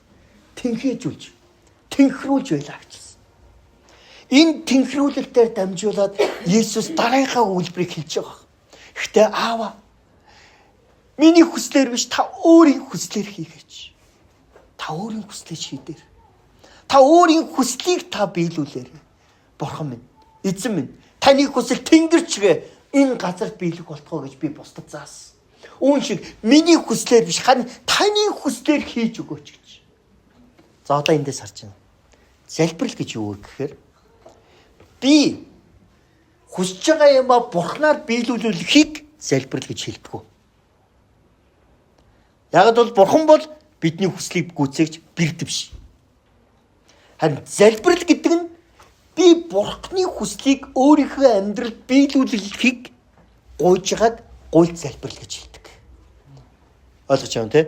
Тэнхээжүүлж, тэнхрүүлж байлаа гэж хэлсэн. Энэ тэнхрүүлэлтээр дамжуулаад Есүс дараагийнхаа үйлдвэрийг хэлж байгаа. Гэхдээ аава миний хүслээр биш та өөрийн хүслээр хийгээч. Та өөрийн хүслийг шийдээр. Та өөрийн хүслийг та биелүүлээрэй. Бурхан минь, эзэн минь, таны хүсэл тэнгэрчгээ энэ газар биелэх болтгоо гэж би бусдад заасан. Үүн шиг миний хүслээр биш харин таны хүслээр хийж өгөөч гэж. За одоо эндээс харж байна. Залбирал гэж юу вэ гэхээр би хүсэж байгаа юмаа Бурханаар биелүүлэхийг залбирал гэж хэлдэг. Яг бол Бурхан бол бидний хүслийг гүйцээгч бэрд биш. Харин залбирал гэдэг нь би Бурханы хүслийг өөрийнхөө амьдралд биелүүлэхийг гуйж байгааг гуйлт залбирал гэж хэлдэг. Ойлгож байна те?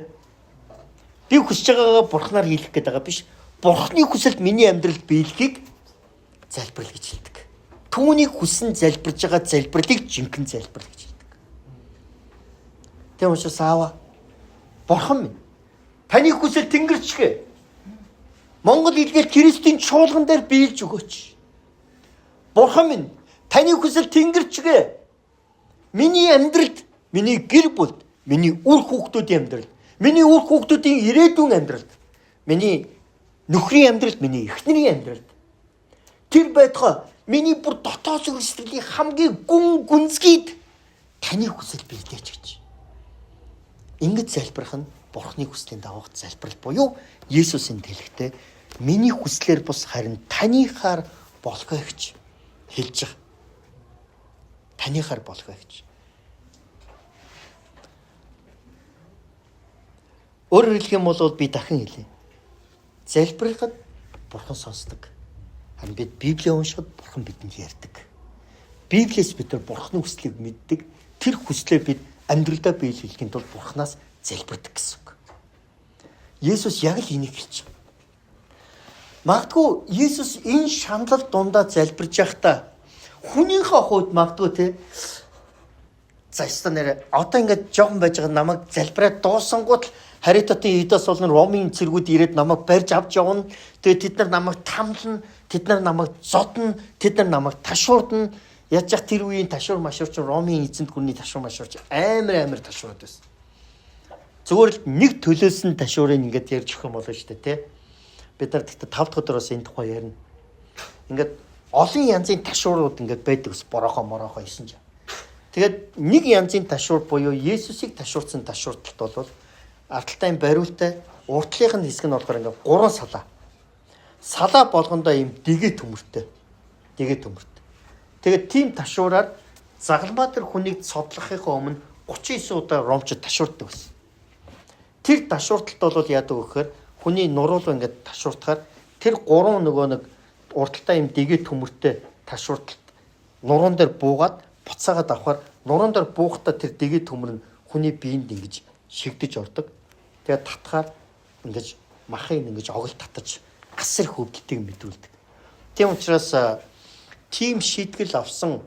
Би хүсэж байгаагаа Бурханаар хийх гээд байгаа биш. Бурханы хүсэлд миний амьдралд биелэхийг залбирал гэж хэлдэг. Түүнийг хүсэн залбирж байгаа залбирлыг жинхэнэ залбирал гэж хэлдэг. Тийм учраас аава Бурхан минь Таны хүсэл тэнгэрчгээ. Монгол илгээл Христийн чуулган дээр биелж өгөөч. Бурхан минь, таны хүсэл тэнгэрчгээ. Миний амьдралд, миний гэр бүлд, миний үр хүүхдүүдийн амьдралд, миний үр хүүхдүүдийн ирээдүйн амьдралд, миний нөхрийн амьдралд, миний эхнэрийн амьдралд тэр байтугай миний бүр дотоод зүрх сэтгэлийн хамгийн гүн гүнзгийд таны хүсэл биелээч гэж. Ингэж залбирах нь Бурхны хүслийн дагуух залбирал буюу Есүсийн хэлэхдээ миний хүслээр бус харин таныхаар болохгүй гэж хэлж байгаа. Таныхаар болохгүй гэж. Өөрөөр хэлэх юм бол би дахин хэлье. Залбирахад Бурхан сонсдог. Харин бид Библийг уншихад Бурхан бидэнд ярьдаг. Библиэс бид нар Бурханы хүслийг мэддэг. Тэр хүслээ бид амьдралдаа биелүүлэхийн тулд Бурханаас залбирдаг гэсэн үг. Есүс яг л энийг хэлж байгаа. Магадгүй Есүс энэ шаналл дундаа залбирж байхдаа хүнийхээ хувьд магадгүй те за ёстой нэрэ одоо ингээд жоохон байж байгаа намайг залбираад дуусангууд л Харитотын Юдас болон Ромын цэргүүд ирээд намайг барьж авч явна. Тэгээд тэд нар намайг тамлна, тэд нар намайг зодно, тэд нар намайг ташуурдна. Яаж яах тэр үеийн ташуур машуур чинь Ромын эзэнт гүрний ташуур машуур чинь амар ташуурууд байсан. Зүгээр л нэг төлөөсөн ташуурыг ингээд ярьж өгөх юм болно шүү дээ, тэ. Бид нар тэгтээ 5 дахь өдрөөс энэ тухай ярина. Ингээд олон янзын ташуурууд ингээд байдаг ус борохоо морохоо исэн чинь. Тэгээд нэг янзын ташуур буюу Есүсийг ташуурсан ташуурталт бол ардталтай бариултай уртлынх нь хэсэг нь болохоор ингээд 3 салаа. Салаа болгондоо ийм дэгэ төмөртэй. Дэгэ төмөртэй. Тэгээд тийм ташуураар загалмаа тэр хүнийг цодлохынхоо өмнө 39 удаа ромчд ташуурдаг байсан. Тэр ташуурталт бол яадаг вэ гэхээр хүний нуруулуу ингээд ташууртахаар тэр 3 нөгөө нэг урталтай ийм дэгэ төмөртэй ташуурталт нуруун дээр буугаад буцаагаад авахар нуруун дээр буухтаа тэр дэгэ төмөр нь хүний биед ингэж шигдэж ордог. Тэгээд татхаар ингэж махыг ингэж огол татаж асар хөвдөлтийг мэдрүүлдэг. Тийм учраас тийм шийтгэл авсан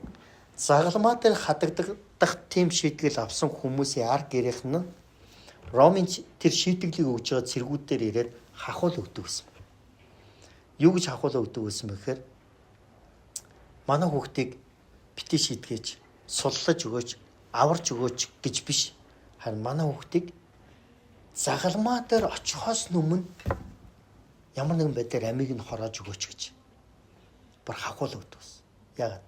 загалмаа дээр хадагдах тийм шийтгэл авсан хүмүүсийн ар гэрийнх нь Ромын тэр шийтгэлийг өгж байгаа цэргүүд дээр ирээд хахуул өгдөг гэсэн. Юу гэж хахуул өгдөг гэсэн бэ гэхээр манай хүүхдийг бити шийтгэж, суллаж өгөөч, аварч өгөөч гэж биш. Харин манай хүүхдийг загалмаа дээр очихоос өмнө ямар нэгэн байдлаар амийг нь хороож өгөөч гэж бүр хахуул өгдөг гэсэн. Яагаад?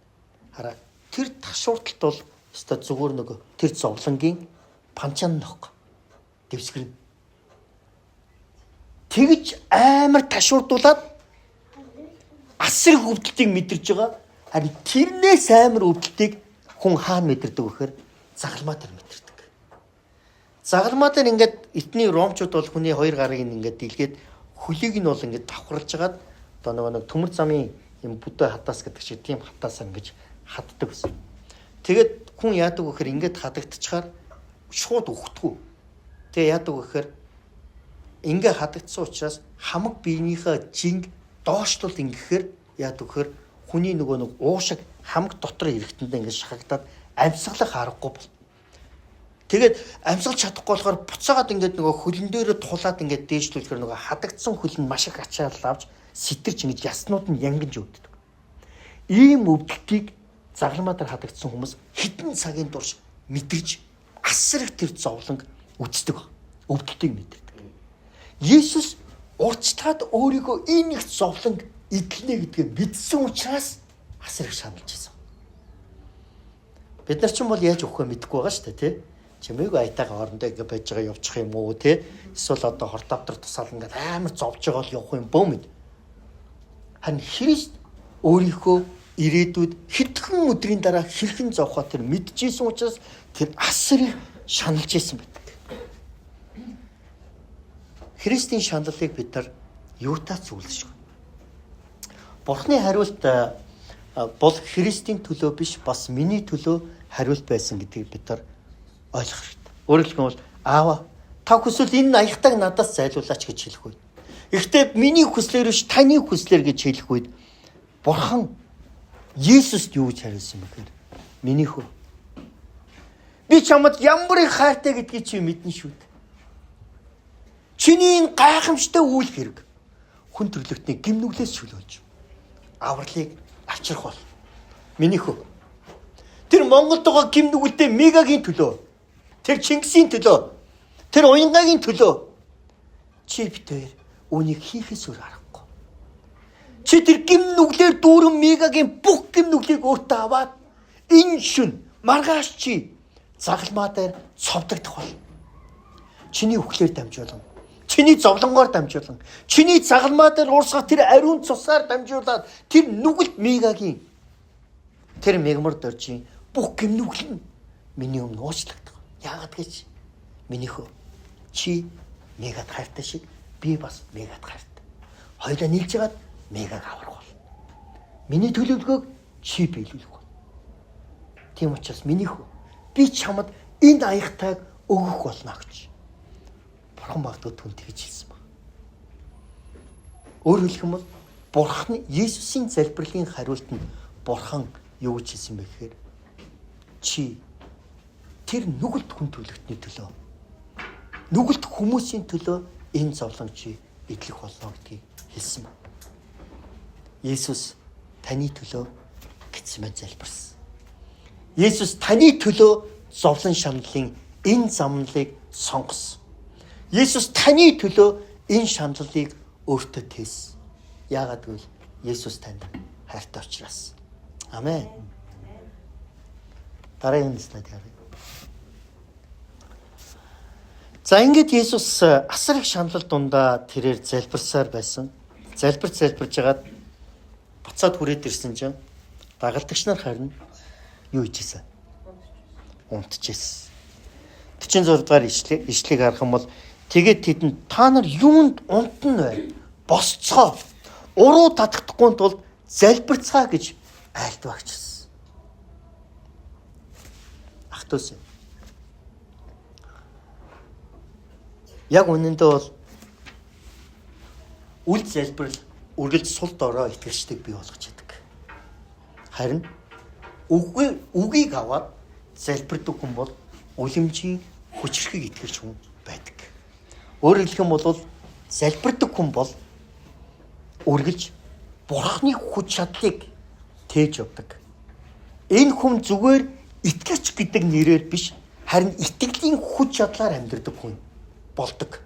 Хараа тэр ташуурталт бол өстой зүгээр нөгөө тэр зовлонгийн панчан нөхгүй. Дэвсгэрнэ. Тэгж амар ташуурдуулаад асар их өвдөлтийг мэдэрч байгаа. Харин тэрнээс амар өвдөлтийг хүн хаана мэдэрдэг вэ гэхээр загалмаа дээр мэдэрдэг. Загалмаа дээр ингээд этний ромчууд бол хүний хоёр гарыг ингээд дийлгээд хөлийг нь бол ингээд давхарлаж хагаад одоо нөгөө нэг төмөр замын юм бүдэ хатаас гэдэг шиг тийм хатаасаа ингэж хаддаг гэсэн. Тэгээд хүн яадаг вэ гэхээр ингээд хадагдчихаар шууд өгдөг. Тэгээ яадаг вэ гэхээр ингээ хадагдсан учраас хамаг биенийхээ жинг доошлол ингэхээр яадаг гэхээр хүний нөгөө нэг уушиг хамаг дотор эрэхтэндээ ингээ шахагдаад амьсгалах аргагүй бол. Тэгээд амьсгалж чадахгүй болохоор буцаагаад ингээд нөгөө хөлн дээрээ тулаад ингээд дээшлүүлэхээр нөгөө хадагдсан хөл нь маш их ачаал авч сэтэрч ингэж яснууд нь янгинж өвддөг. Ийм өвдөлтийг загалмаа дээр хадагдсан хүмүүс хэдэн цагийн турш мэдэрч асар их тэр зовлонг үдцдэг. Өвдөлтийг мэдэрдэг. Есүс урьдчилаад өөрийгөө энэ их зовлонг эдлэнэ гэдгээ мэдсэн учраас асар их шаналж байсан. Бид нар ч юм бол яаж өгөх вэ мэдэхгүй байгаа шүү дээ, тий? Чимээгүй аятайгаа хоорондоо ингэ байж байгаа явчих юм уу, тий? Эсвэл одоо хорт давтар тусаал ингээд амар зовж байгаа л явах юм бөө мэд. Харин Христ өөрийнхөө ирээдүйд хэдхэн өдрийн дараа хэрхэн зовхоо тэр мэдчихсэн учраас тэр асар их шаналж исэн байдаг. Христийн шаналлыг бид нар юутаа зүйлшгүй. Бурхны хариулт бол Христийн төлөө биш бас миний төлөө хариулт байсан гэдгийг бид нар ойлгох хэрэгтэй. Өөрөөр хэлбэл аава та хүсвэл энэ аягтайг надаас зайлуулаач гэж хэлэх үед. Гэхдээ миний хүслээр биш таны хүслээр гэж хэлэх үед Бурхан Есүст юу гэж хариулсан бэ гэхээр миний хөө би чамд ямар их хайртай гэдгийг чи мэднэ шүү дээ. Чиний энэ гайхамшигтай үйл хэрэг хүн төрлөختний гэм нүглээс чөлөөлж авралыг авчрах бол. Миний хөө. Тэр Монголд байгаа гэм нүгэлтэй Мегагийн төлөө, тэр Чингисийн төлөө, тэр Уянгагийн төлөө чи битээр үүнийг хийхээс өөр аргагүй. Чи тэр гэм нүглээр дүүрэн Мегагийн бүх гэм нүглийг өөртөө аваад энэ шүн маргааш чи загалмаа дээр цовдогдох бол. Чиний үхлээр дамжуулан, чиний зовлонгоор дамжуулан, чиний загалмаа дээр уурсгах тэр ариун цусаар дамжуулаад тэр нүгэлт Мегагийн тэр мегмар доржийн бүх гэм нүгэл нь миний өмнө уучлагдах. Яагаад гэж миний хөө чи Мегад хайртай шиг би бас Мегад хайртай. Хоёулаа нийлж хагаад Мегаг аврах бол. Миний төлөвлөгөөг чи биелүүлэх бол. Тийм учраас миний хөө би чамд энэ аягтайг өгөх болно гэж. Бурхан магадгүй түн тэгж хэлсэн баг. Өөрөөр хэлэх юм бол Бурхан Есүсийн залбирлын хариулт нь Бурхан юу гэж хэлсэн бэ гэхээр чи тэр нүгэлт хүн төлөгтний төлөө, нүгэлт хүмүүсийн төлөө энэ зовлон чи эдлэх болно гэдгийг хэлсэн байна. Есүс таны төлөө Гитсимэн залбирсан. Есүс таны төлөө зовлон шаналлын энэ замналыг сонгосон. Есүс таны төлөө энэ шаналлыг өөртөө тээсэн. Яагаад гэвэл Есүс танд хайртай учраас. Амен. Дараагийн слайд харъя. За ингээд Есүс асар их шаналл дундаа тэрээр залбирсаар байсан. Залбирч хагаад буцаад хүрээд ирсэн чинь дагалдагч нар харин юу хийжсэн? Унтчихсэн. 46 дугаар ишлэгийг харах юм бол тэгээд тэдэнд та нар юунд унтна вэ? Босцгоо. Уруу татагдахгүй тулд залбирцгаа гэж айлтвагчсан. Ах дүүс. Яг үнэндээ бол үл залбирал үргэлж сул дорой итгэгчдийг бий болгож яадаг. Харин үгийг аваад залбирдаг хүн бол үлэмжийн хүчрхэг итгэгч хүн байдаг. Өөрөөр хэлэх юм бол залбирдаг хүн бол үргэлж Бурхны хүч чадлыг тээж явдаг. Энэ хүн зүгээр итгэгч гэдэг нэрээр биш, харин итгэлийн хүч чадлаар амьдрдаг хүн болдог.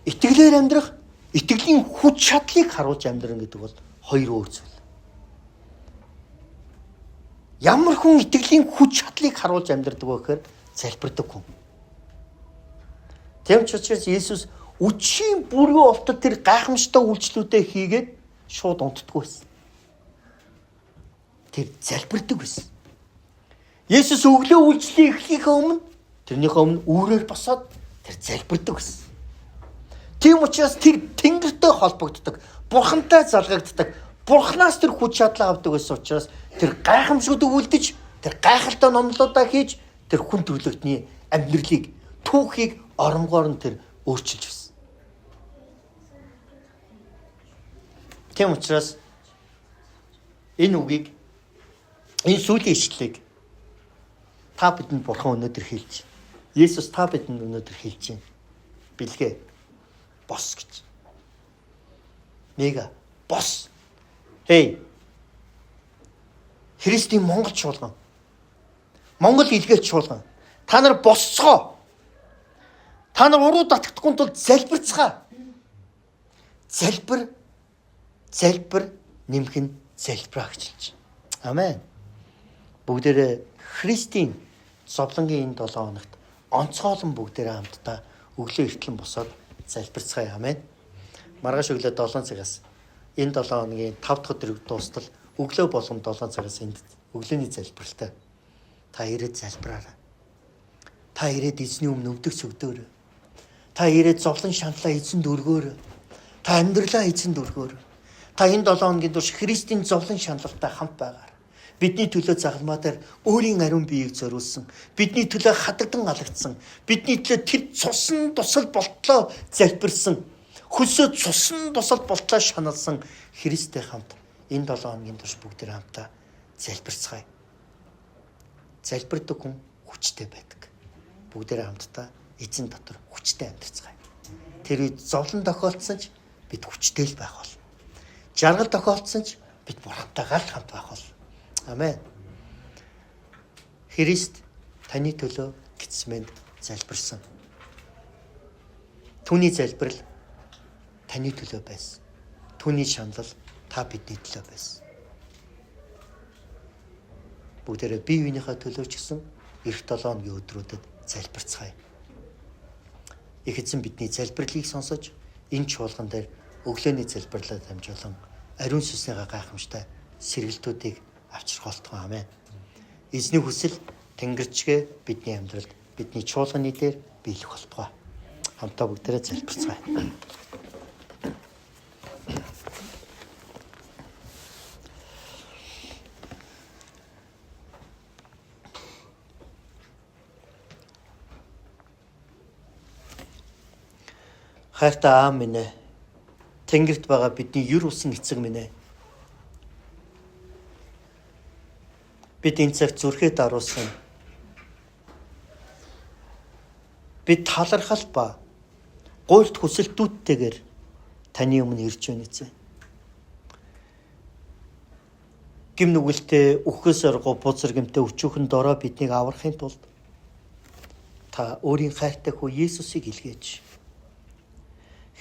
Итгэлээр амьдрах, итгэлийн хүч чадлыг харуулж амьдрах гэдэг бол хоёр өөр зүйл. Ямар хүн итгэлийн хүч чадлыг харуулж амьдрдаг вэ гэхээр залбирдаг хүн. Тийм ч учраас Есүс үчийн бүрэн олтод тэр гайхамшигтай үйлчлүүдээ хийгээд шууд унтдаггүй байсан. Тэр залбирдаг байсан. Есүс өглөө үйлчлэлийн эхлэхийнхээ өмнө тэрнийхээ өмнө үүрээр босоод тэр залбирдаг байсан. Тийм учраас тэр Тэнгэртэй холбогддог, Бурхантай залгагддаг, Бурханаас тэр хүч чадлаа авдаг байсан учраас тэр гайхамшигыг үлдэж, тэр гайхалтай номлолуудаа хийж, тэр хүн төрлөختний амьдралыг, түүхийг оронгоор нь тэр өөрчилж байсан. Тийм учраас энэ үгийг, энэ сүүлийн ишлэлийг та бидэнд Бурхан өнөөдөр хэлж, Есүс та бидэнд өнөөдөр хэлж байна. Бэлгээ бос гэж. Мега бос. Хей. Христийн Монгол чуулган. Монгол илгээч чуулган. Та нар босцгоо. Та нар уруу татагдахгүй тул залбирцгаа. Залбир, залбир, нэмэх нь залбираа гэж хэлж. Амен. Бүгдээрээ Христийн зовлонгийн энэ 7 хоногт онцгойлон бүгдээрээ хамтдаа өглөө эртлэн босоод залбирцгаая. Амен. Маргааш өглөө 7 цагаас энэ 7 хоногийн 5 дахь өдөр дуустал өглөө болгон 7 цагаас энд өглөөний залбиралтай. Та ирээд залбираарай. Та ирээд эзний өмнө өвдөх цөгдөөрэй. Та ирээд зовлон шаналлаа эзэнд өргөөрэй. Та амьдралаа эзэнд өргөөрэй. Та энэ 7 хоногийн турш Христийн зовлон шаналлтай хамт байгаарай. Бидний төлөө загалмаа дээр өөрийн ариун биеийг зориулсан. Бидний төлөө хадагдан алагдсан. Бидний төлөө тэр цусан тусал болтлоо залбирсан. Хөлсөө цусан тусал болтлоо шаналсан Христтэй хамт энэ 7 хоногийн турш бүгд хамтдаа залбирцгаая. Залбирдаг хүн хүчтэй байдаг. Бүгдээрээ хамтдаа Эзэн дотор хүчтэй амьдарцгаая. Тэр үед зовлон тохиолдсон ч бид хүчтэй л байх болно. Жаргал тохиолдсон ч бид Бурхантайгаа л хамт байх болно. Амен. Христ таны төлөө Гитсмэнд залбирсан. Түүний залбирал таны төлөө байсан. Түүний шаналл та бидний төлөө байсан. Бүгдээрээ бие биенийхээ төлөө ч гэсэн эх 7 хоногийн өдрүүдэд залбирцгаая. Их эзэн бидний залбирлыг сонсож энэ чуулган дээр өглөөний залбирлаар дамжуулан ариун сүнснийхээ гайхамшигтай сэргэлтүүдийг авчрах болтугай. Амен. Эзний хүсэл тэнгэрчгээ бидний амьдралд бидний чуулганы дээр биелэх болтугай. Хамтаа бүгдээрээ залбирцгаая. Хайртай Аав минь ээ, Тэнгэрт байгаа бидний ер усан эцэг минь ээ. Бид энэ цагт зүрхээ даруулсан. Бид талархал ба гуйлт хүсэлтүүдтэйгээр таны өмнө ирж байна эзэн. Гим нүгэлтэй үхээс арга бузар гэмтэй өчүүхэн дорой биднийг аврахын тулд та өөрийн хайртай хүү Есүсийг илгээж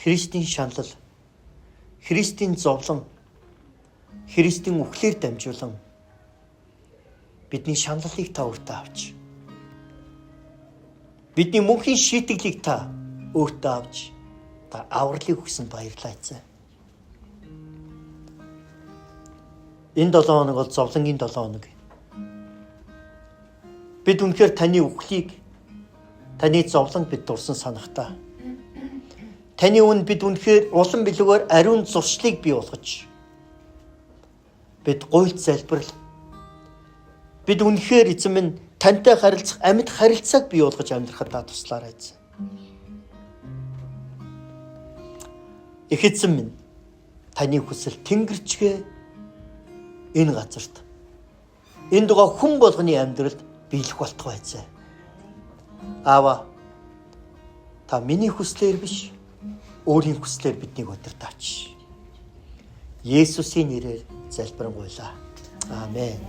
Христийн шаналл, Христийн зовлон, Христийн үхлээр дамжуулан бидний шаналлыг та өөртөө авч, бидний мөнхийн шийтгэлийг та өөртөө авч, та авралыг өгсөнд баярлалаа эзэн. Энэ 7 хоног бол зовлонгийн 7 хоног. Бид үнэхээр таны үхлийг, таны зовлонг бид дурсан санахдаа таны өмнө бид үнэхээр улам билүүгээр ариун зуршлыг бий болгож бид гуйлт залбирал бид үнэхээр эзэн минь тантай харилцах амьд харилцааг бий болгож амьдрахад та туслаарай эзэн. Их эзэн минь таны хүсэл тэнгэрчгээ энэ газарт энд байгаа хүн болгоны амьдралд биелэх болтугай эзэн. Аава, та миний хүслээр биш өөрийн хүслээр биднийг удирдаач. Есүсийн нэрээр залбирanгуйлаа. Амен.